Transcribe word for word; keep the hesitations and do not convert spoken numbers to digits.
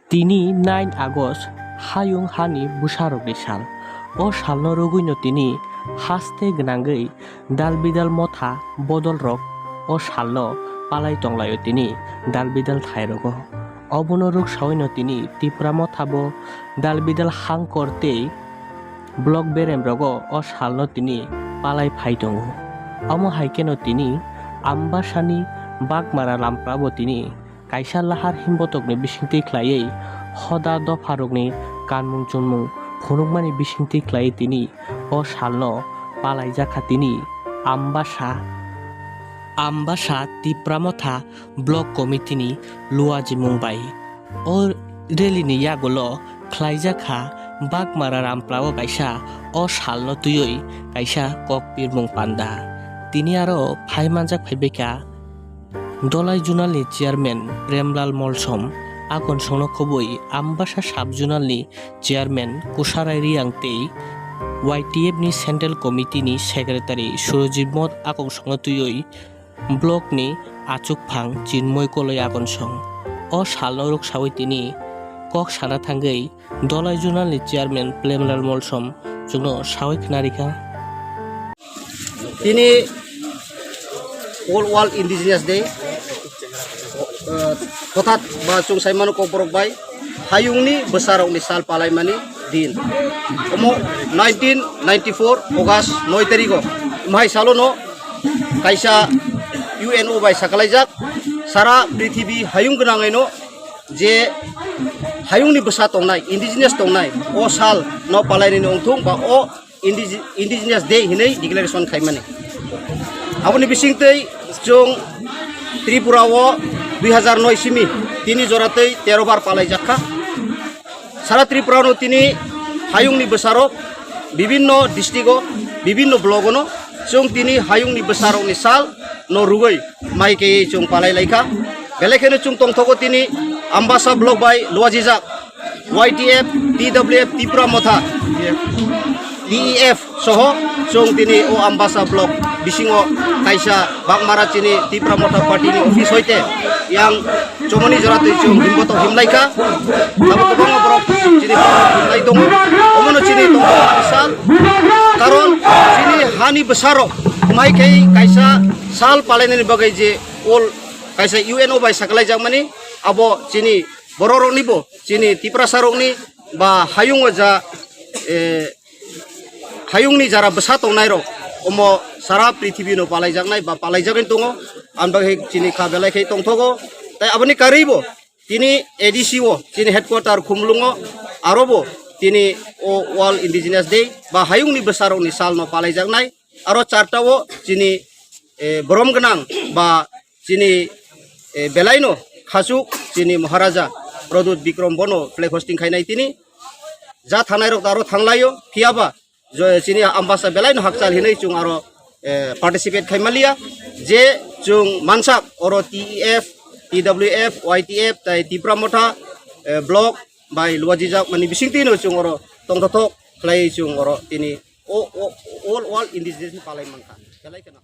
Tini nine August hayung hani bwsarokni sal. O salno rwgwino tini haste gwnangwi dalbidal motha bodolrok o salno palai tonglaio tini dalbidal thairogo. Obono rwksawino tini Tipra mothabo dalbidal hangkor tei block beremrogo o salno tini palai phai tongo. Omo hai kheno tini Ambasani Bagmara Lamprabo tini kaisa lahar himbotokni bisingtwi khlaiwi hoda dopharokni kanmung chunmung phunukmani bisingtwi khlaiwi tini o salno palaijakha tini Ambasa, Ambasa Tipra Motha Block Committee ni luajimung bai. O rally ni yagulo khlaijakha Bagmara Ramprabo kaisa o salno twiwi kaisa kok pirmung panda. Tini aro phai manjak phaibaikha Dolai Junal ni Chairman Premlal Molsom, akonsongno khobwi Ambasa Sub Junal ni Chairman Kusarai Riang tei Y T F ni Central Committee ni Secretary Surojit Moth akonsongno twiwi block ni achukphang Chinmoi Koloi akonsong. O salno rwksawi tini kok sana thangwi Dolai Junal ni Chairman Premlal Molsom chwngno sawi khna rikha. Tini All World Indigenous Day, uh, hothat ba chwng sai mano kokborok bai hayungni bwsarokni sal palaimani din. Omo nineteen ninety-four August noi tarigo, mahai salono kaisa U N O bai sakalaijak, sara prithibi hayung gwnangwino je hayungni bwsa tongnai, indigenous tongnai, o sal no palainani wngthung ba o Indige-, Indigenous Day hinwi declaration khaimani. Aboni bisingtwi chwng Tripura o dui hazar noi simi tini joratwi tero bar palaijakha. Sara Tripura no tini hayungni bwsarok bibinno district o, bibinno block o no chwng tini hayungni bwsarokni sal no rwgwi mai khe chwng palai laikha. Belai kheno chwng tongthogo tini Ambasa block bai luajijak Y T F, T W F, Tipra Motha, T E F soho chwng tini o Ambasa block bisingo kaisa Bagmara chini Tipra Motha party ni office hoite yang chomoni jora twi chwng himboto himlaikha. Abo kwbangma borok chini himlai tongo. Omono chini tongo sal. Karon chini hani bwsarok mai khai kaisa sal palainani bagwi je all kaisa U N O bai sakalaijak mani, abo chini bororokni bo, chini Tiprasa rokni ba hayungo ja, eh, hayungni jara bwsa tongnairok, omo sara prithibi no palaijaknai ba palaijagwi tongo, ang bagwi chini kha belai khai tongthogo. Tai aboni karwi bo tini A D C o, chini headquarter Khumlungo, aro bo tini o World Indigenous Day ba hayungni bwsarokni salno palaijaknai. Aro charta o chini, eh, borom gwnang ba chini, eh, belaino khachuk chini Maharaja Pradyut Bikram bono flag hosting khainai tini. Ja thangnai rok aro thanglaio, phiyaba jo-, chini Ambasa belaino hakchal hinwi chwng aro, eh, participate khaimaliya. Je chwng mansak oro T E F, T W F, Y T F tai Tipra Motha, eh, block bai luajijak mani bisingtwino chwng oro tongthothok khlai chwng oro tini o, o, all, all indigenous ni palai mankha. Belai kheno